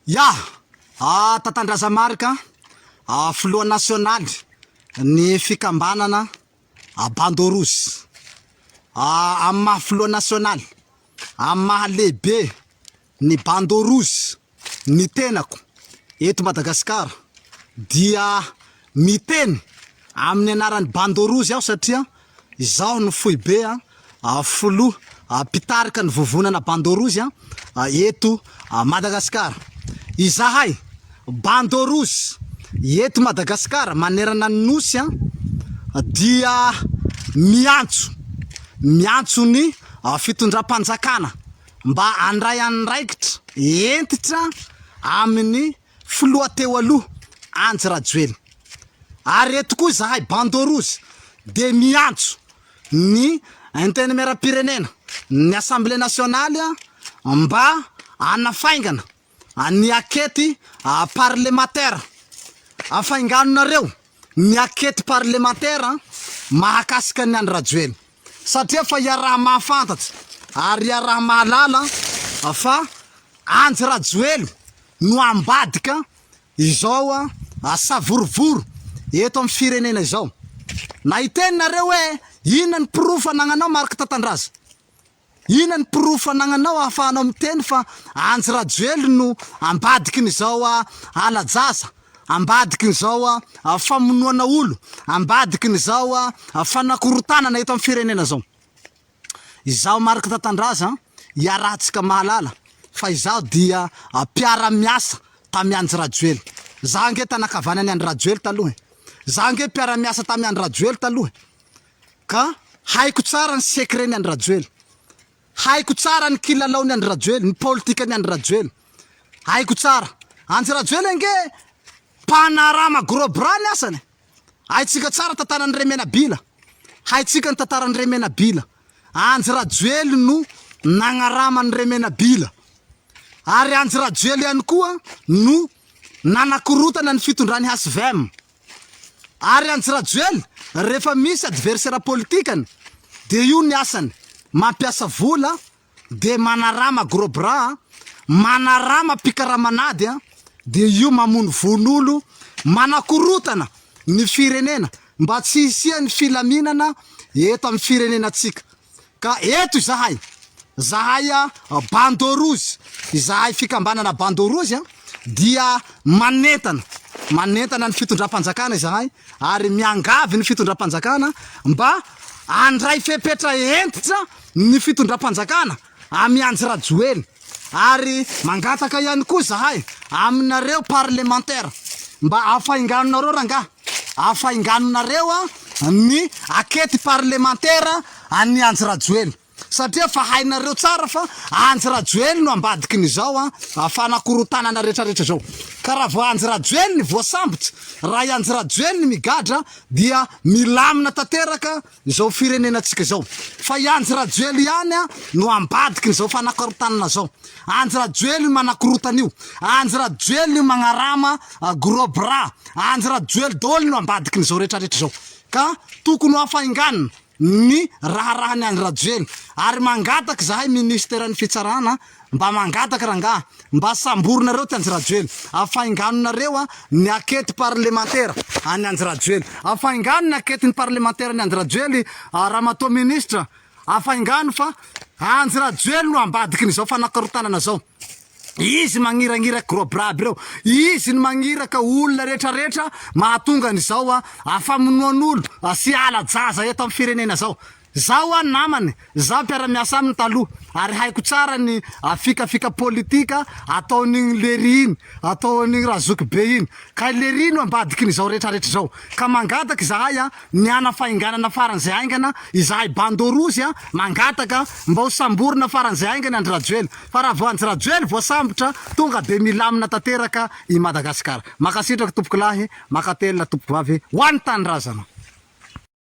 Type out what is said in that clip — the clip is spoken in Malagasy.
Ya! Tatandraza Marc a, filoha nasionaly ny fikambanana Bandeau Rouge. Amin'ny maha filoha nasionaly, amin'ny maha lehibe ny Bandeau Rouge ny tenako eto Madagasikara dia miteny amin'ny anaran'ny Bandeau Rouge aho satria izaho no foibe filoha mpitarika ny vovonana Bandeau Rouge eto Madagasikara. Izahay Bandeau Rouge eto Madagasikara manerana ny Nosy dia miantso miantso ny fitondram-panjakana mba handray andraikitra hentitra amin'ny filoha teo aloha Andry Rajoelina. Ary eto koa izahay Bandeau Rouge dia miantso ny Antenimierampirenena, ny Assemblée nationale mba hanafaingana ny akety parlemantera. Afainganonareo ny akety parlemantera mahakasika an'i Andry Rajoelina. Satria fa iaraha-mahafantatra ary iaraha-mahalala fa Andry Rajoelina no ambadika izao savorovoro eto amin'ny firenena izao. Na hiteny nareo hoe inona ny porofo anagnanao Marc Tatandraza? Inona ny porofo anagnanao ahafahanao miteny fa Andry Rajoelina no ambadikin'izao hala-jaza, ambadikin'izao famonoana olo, ambadikin'izao fanakorontanana eto amin'ny firenena izao? Izaho Marc Tatandraza iarahantsika mahalala fa izaho dia mpiara-miasa tamin'i Andry Rajoelina. Izaho ange tanakavanan'i Andry Rajoelina taloha e. Izaho ange mpiara-miasa tamin'i Andry Rajoelina taloha e. Ka haiko tsara ny secret-n'i Andry Rajoelina. Haiko tsara ny kilalaon'i Andry Rajoelina, ny politikan'i Andry Rajoelina. Haiko tsara. Andry Rajoelina ange mpanarama gros bras ny asany. Haintsika tsara tantaran'i Remenabila. Haintsika ny tantaran'i Remenabila. Andry Rajoely no nagnarama an'i Remenabila. Ary Andry Rajoely ihany koa no nanakorotana ny fitondran'i HVM. Ary Andry Rajoely rehefa misy adversaire politikany dia io ny asany, mampiasa vola dia manarama gros bras, manarama mpikaraman'ady dia io mamonovono olo, manakorotana ny firenena mba tsy hisian'ny filaminana eto amin'ny firenenantsika. Ka eto izahay, zahay bandeau rouge, izahay fikambanana bandeau rouge dia manentana, manentana ny fitondram-panjakana izahay ary miangavy ny fitondram-panjakana mba handray fepetra hentitra ny fitondram-panjakana amin'i Andry Rajoelina ary mangataka ihany koa izahay aminareo parlemantera mba afainganonareo rangahy, afainganonareo ny akety parlemantera an'i Andry Rajoelina. Satria fa hainareo tsara fa Andry Rajoely no ambadikin'izao fanakorontanana retraretra izao. Ka raha vao Andry Rajoely ny voasambotra, raha i Andry Rajoely ny migadra dia milamina tanteraka izao firenenantsika izao. Fa i Andry Rajoely ihany no ambadikin'izao fanakorontanana izao. Andry Rajoely no manakorotana io. Andry Rajoely no magnarama gros bras. Andry Rajoely daholo no ambadikin'izao retraretra izao. Ka tokony ho afainganina ny raharahan'i Andry Rajoelina ary mangataka izahay ministeran'ny fitsarana mba mangataka rangaha mba samborinareo ty Andry Rajoelina afainganonareo ny akety parlemantera an'i Andry Rajoelina afaingano ny aketin'ny parlemantera an'i Andry Rajoely ramatoa ministra afaingano fa Andry Rajoelina no ambadikin'izao fanakorontanana zao. Izy magniragniraka gros bras aby reo. Izy no magniraka olona retraretra mahatonga an'izao a famonoan'olo sy hala-jaza eto amin'ny firenena zao. Zaho a namany, zaho mpiara-miasa aminy taloha ary haiko tsara ny fikafika politika ataon'igny lery igny, ataon'igny razoky be igny. Ka i lery no ambadikin'izao retraretra zao. Ka mangataka izahay a ny hanafainganana faran'izay haingana izahay bandeau rouge a mangataka mba ho samborina faran'izay haingana Andry Rajoelina. Fa raha vao Andry Rajoely voasambotra tonga de milamina tanteraka i Madagasikara. Mankasitraka tompokolahy, mankatelina tompokovavy ho an'ny tanindrazana.